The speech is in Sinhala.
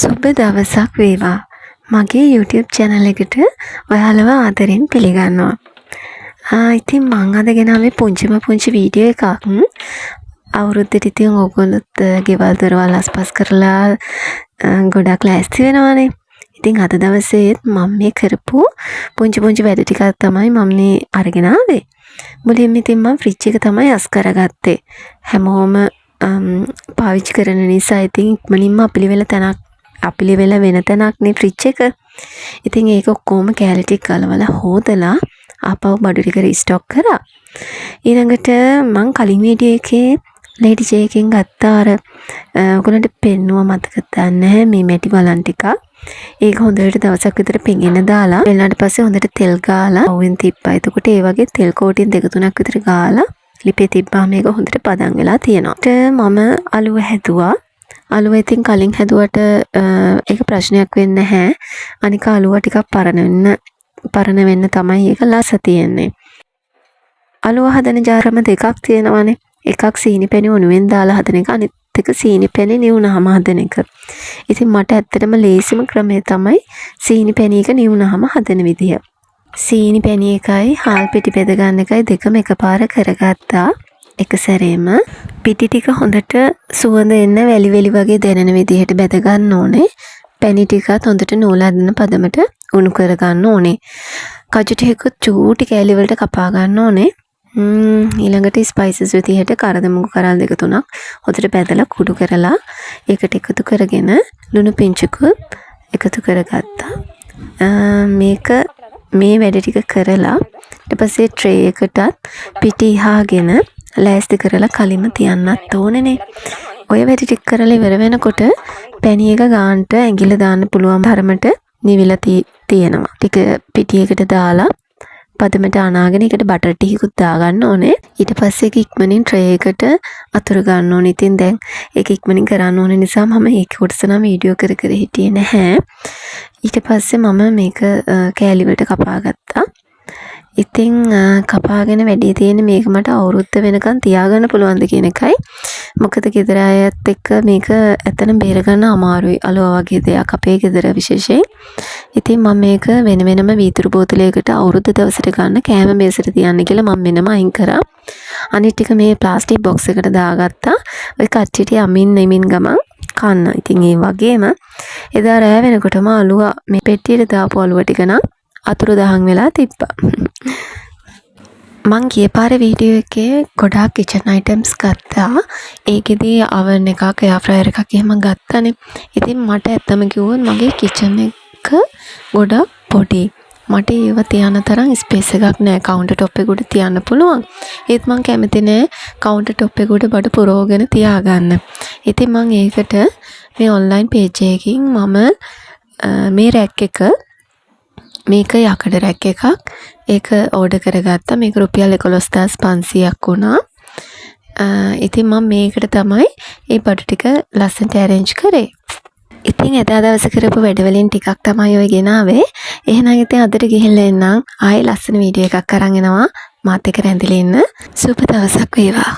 සුබ දවසක් වේවා. මගේ YouTube channel එකට ඔයාලව ආදරෙන් පිළිගන්නවා. ඉතින් මං අද ගෙනාවේ පුංචිම පුංචි වීඩියෝ එකක්. අවුරුද්දට ඉතින් ඔයගොල්ලොත් ගෙවල් දොරවල් අස්පස් කරලා ගොඩක් ලෑස්ති වෙනවනේ. ඉතින් අද දවසේත් මම මේ කරපු පුංචි පුංචි වැඩ ටිකක් තමයි මම මේ අරගෙන ආවේ. මුලින්ම ඉතින් මං ෆ්‍රිජ් එක තමයි අස් කරගත්තේ. හැමෝම පාවිච්චි කරන නිසා ඉතින් ඉක්මනින්ම අපිලිවෙල තැනක්, අපිලිවෙල වෙන තැනක් නේ ෆ්‍රිජ් එක. ඉතින් ඒක ඔක්කොම කෑලි ටික ගලවලා හෝදලා ආපහු බඩු ටික රීස්ටොක් කරා. ඊළඟට මං කලින් වීඩියෝ එකේ ලේඩි ජේ එකෙන් ගත්ත අර ඔයගොල්ලන්ට පෙන්නුවා මතකද දන්නේ නැහැ, මේ මැටි වලන් ටිකක්. ඒක හොඳට දවසක් විතර පෙඟෙන්න දාලා වෙලාවට පස්සේ හොඳට තෙල් ගාලා අවුවෙන් තිබ්බා. එතකොට ඒ වගේ තෙල් කෝටින් දෙක තුනක් විතර ගාලා ලිපේ තිබ්බාම මේක හොඳට පදම් වෙලා තියෙනවා. මම අලුව හැදුවා. අලුව ඉතින් කලින් හැදුවට ඒක ප්‍රශ්නයක් වෙන්නේ නැහැ. අනික අලුව ටිකක් පරණ වෙන්න පරණ වෙන්න තමයි ඒක ලස තියෙන්නේ. අලුව හදන ක්‍රම දෙකක් තියෙනවානේ. එකක් සීනි පැණි උණුවෙන් දාලා හදන එක, අනිත් එක සීනි පැණි නිවුනහම හදන එක. ඉතින් මට ඇත්තටම ලේසිම ක්‍රමය තමයි සීනි පැණි එක නිවුනහම හදන විදිය. සීනි පැණි එකයි හාල් පිටි බෙද ගන්න එකයි දෙකම එකපාර කරගත්තා. එක සැරේම පිටි ටික හොඳට සුවඳ එන්න වැලි වැලි වගේ දැනෙන විදිහට බැද ගන්න ඕනේ. පැණි ටිකත් හොඳට නූල් හදන පදමට උණු කර ගන්න ඕනේ. කජු ටිකකුත් චූටි කෑලි වලට කපා ගන්න ඕනේ. ඊළඟට ස්පයිසස් විදිහට කරදමුගු කරල් දෙක තුනක් හොඳට බැදලා කුඩු කරලා ඒකට එකතු කරගෙන ලුණු පිංචුකුත් එකතු කරගත්තා. මේක මේ වැඩ ටික කරලා ඊට පස්සේ ට්‍රේ එකටත් පිටි ඉහාගෙන ලෑස්ති කරලා කලින්ම තියන්නත් ඕනේනේ. ඔය වැඩ ටික කරලා ඉවර වෙනකොට පැණි එක ගානට ඇඟිල්ල දාන්න පුළුවන් තරමට නිවිලා තියෙනවා. ටික පිටි එකට දාලා පදමට අනාගෙන ඒකට බටර් ටිකකුත් දාගන්න ඕනේ. ඊට පස්සේ ඒක ඉක්මනින් ට්‍රේ එකට අතුර ගන්න ඕනේ. ඉතින් දැන් ඒක ඉක්මනින් කරන්න ඕන නිසා මම ඒක කොටස නම් වීඩියෝ කර කර හිටියේ නැහැ. ඊට පස්සේ මම මේක කෑලි වලට කපා ගත්තා. ඉතින් කපාගෙන වැඩේ තියෙන්නේ මේක මට අවුරුද්ද වෙනකන් තියාගන්න පුළුවන්ද කියන එකයි. මොකද ගෙදර අයත් එක්ක මේක ඇත්තටම බේරගන්න අමාරුයි, අලුව වගේ දෙයක් අපේ ගෙදර විශේෂයෙන්. ඉතින් මම මේක වෙන වෙනම වීදුරු බෝතලයකට අවුරුද්ද දවසට ගන්න කෑම මේසෙට තියන්න කියලා මම වෙනම අයින් කරා. අනිත් ටික මේ ප්ලාස්ටික් බොක්ස් එකට දාගත්තා. ඔය කට්ටියට යමින් එමින් ගමන් කන්න. ඉතින් ඒ වගේම එදා රෑ වෙනකොටම අලුව මේ පෙට්ටියට දාපු අලුව ටික නම් අතුරුදහන් වෙලා තිබ්බා. මං ගිය පාර වීඩියෝ එකේ ගොඩාක් කිචන් අයිටම්ස් ගත්තා. ඒකෙදි අවන් එකක්, එයාර් ෆ්‍රයර් එකක් එහෙම ගත්තනේ. ඉතින් මට ඇත්තම කිව්වොත් මගේ කිචන් එක ගොඩක් පොඩි. මට ඒව තියන්න තරම් ස්පේස් එකක් නෑ. කවුන්ටර් ටොප් එක උඩ තියන්න පුළුවන්. ඒත් මං කැමති නෑ කවුන්ටර් ටොප් එක උඩ බඩු පුරවගෙන තියාගන්න. ඉතින් මං ඒකට මේ ඔන්ලයින් පේජ් එකකින් මම මේ රැක් එක, මේක යකඩ රැක් එකක්. ඒක ඕඩර් කරගත්තා. මේක රුපියල් 11,500ක් වුණා. ඉතින් මම මේකට තමයි ඒ බඩු ටික ලස්සනට ඇරේන්ජ් කරේ. ඉතින් එදා දවසේ කරපු වැඩ වලින් ටිකක් තමයි ඔය ගෙනාවේ. එහෙනම් ඉතින් අදට ගිහිල්ලා එන්නම්. ආයෙ ලස්සන වීඩියෝ එකක් අරන් එනවා. මාත් එක්ක රැඳිලා ඉන්න. සුබ දවසක් වේවා.